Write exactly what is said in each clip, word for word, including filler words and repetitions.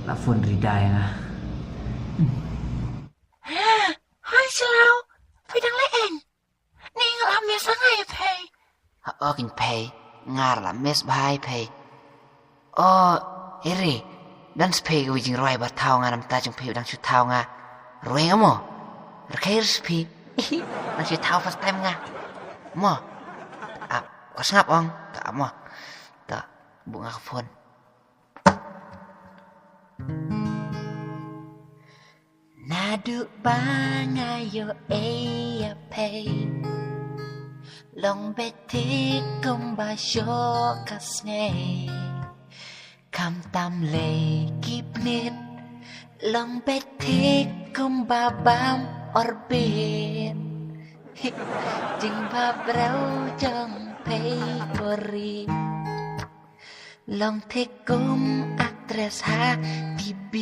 La phone ri dai nga. Hai Shalom, phi dang leh eng? Ni nga la miss nga ïa phi. Ha, o kin phi, nga la miss bha ïa phi. O, iri, dang shu phi ka wi jingrwai ba thaw nga namar ta jong phi dang shu thaw nga. Rwai nga mo. Rkhai ris phi. Dang shu thaw first time nga. Mo. Ah, ko sngap ong. Ta mo. Ta, buh nga ka phone. Naduh ba nga ïoh ei ïa phi, long beit thik kumba shoh ka sngi. Khamtam lei ki pnit, long beit thik kumba bam orbit. Jingbabriew jong phi ko ri. Long thik kum actress ha T V.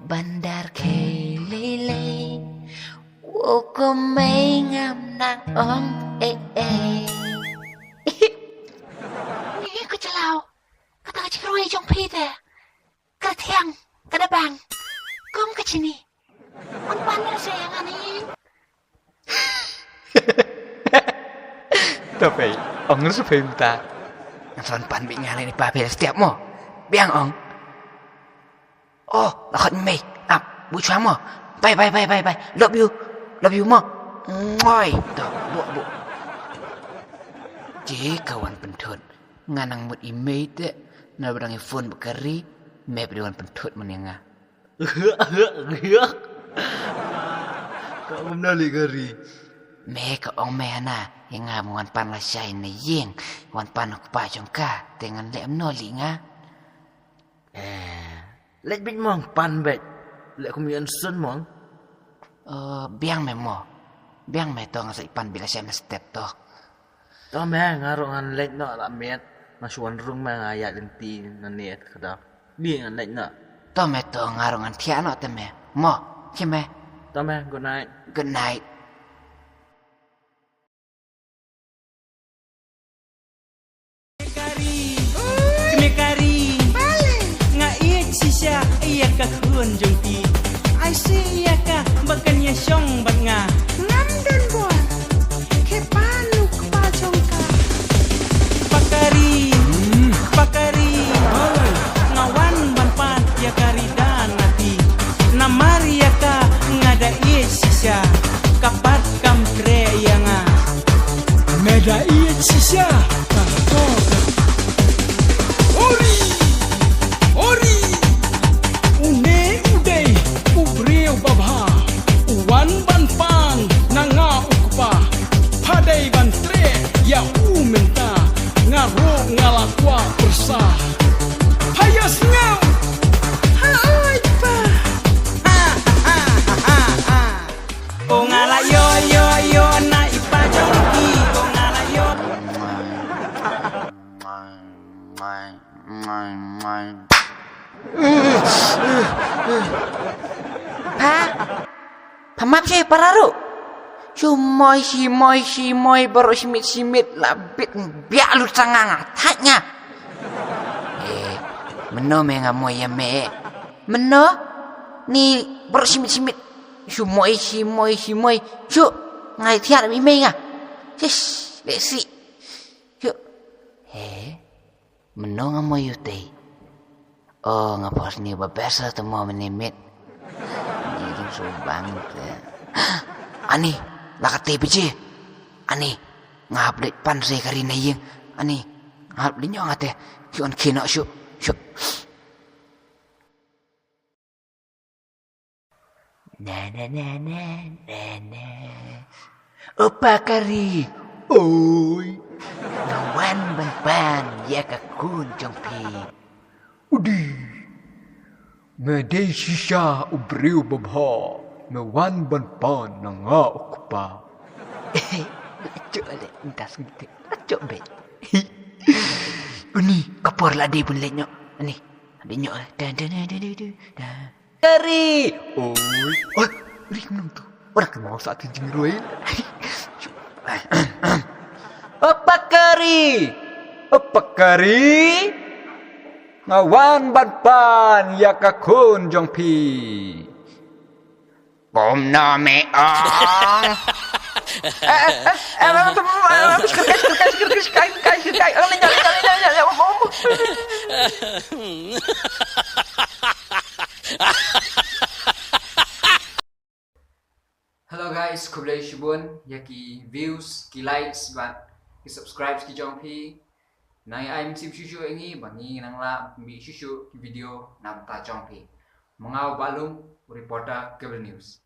Bandar khei lei lei. Wo ko mei ngam nang ong eh eh. Ni ko Shalom. Kata ka jingrwai jong phi te. Ka thiang, ka da bang. Kum ka chini. Wan pan na se nga ni. To phi, ong ruh phi mynta. Ngan sa wan pan beit nga lei ni pa phi la step mo. Biang ong. Oh, la khot mei. Ap, buh shuwa mo. Bye, bye, bye, bye, bye. Love you. Love you mo. Ngoi. To, buh, buh. Ji ka wan pynthut. Nga nang mut i mei te, na ba dang i phone bad ka ri, mei ba dei wan pynthut mane nga. Ka ong mno li ka ri. Mei ka ong mei hana, i nga ba wan pan lashai na ïing, wan pan u kpa jong ka, te ngan leh mno li nga. Eh, leit beit mong pan beit. Leh kum ïan sun mong. Eh, biang mei mo. Biang mei to nga sa i pan beit lashai na step to. To me, nga ruh ngan leit noh la miet. Nga shu wan rung me nga ïaid lynti na net ka dap. Di ngan leit noh. To me to nga ruh ngan thiah noh te me. Mo, khie me. To me, good night. Good night. Kmie ka ri. Kmie ka ri. Nga ïeit shisha ïa ka khun jong phi. Ai shisha ïa ka ba kan ïa shong bad nga. Ngam don bor. Khepan u kpa jong ka. Pakari, pakari. Nga wan ban pan ïa ka ri da na phi. Namar ïa ka nga da ïeit shisha. Ka pat kam treh ïa nga. Me da ïeit shisha. Ori, ori. Une u dei u briew babha, u wan ban pan na nga u kpa. Pha dei ban treh ïa u mynta, nga ruh nga la kwah pyrsa. Pha ïa sngew. Ha oi pa. Ha, ha, ha, ha, ha. Ko nga la ïoh, ïoh, ïoh na i pa jong phi. Ko nga la ïoh. Pha, pha map sha para ruh. Shu moi, shi moi, shi moi, baroh shi miet, shi miet, la bit biak lut sa nga nga, thait nga. Eh, mano me nga moi ïa me. Mano, ni baroh shi miet, shi miet. Shu moi, shi moi, shi moi. Shu, nga thiah ïa me nga. Shish, leh shi. Shu. Eh. Mano nga moi ïa u tei. O nga pos ni ba besa te mo mane mit. Ni ding su bang te. Ani, la ka tei biji. Ani, nga hap leit pan se ka ri na ïing. Ani, nga hap leit ñiong ate. Shu an kino shu, shu. Na, na, na, na, na, na. O pa ka ri. Oi. Nga wan ban pan ïa ka khun jong phi. Udi. Me dei shisha u briew babha. Me wan ban pan na nga u kpa. Acho ale ntas ngite. Acho be. Uni ka por la dei bun leit ñiong. Ani. Dei ñiong. Dan, dan, dan, dan, dan, dan. Ka ri. Oi. Oi, ri kumno tu? Ora ka mau sa tu jingrwai. Apa ka ri? Apa ka ri? Nga wan ban pan ïa ka khun jong phi. Kumno me ong? Hello guys, khublei shibun ïa ki views, ki likes bad ki subscribes ki jong phi. Nang ai mynsiem shuh shuh ïa ngi ba ngi nang lah pynmih shuh shuh ki video na bynta jong phi. Ma nga u Bah Lum, u reporter Cable News.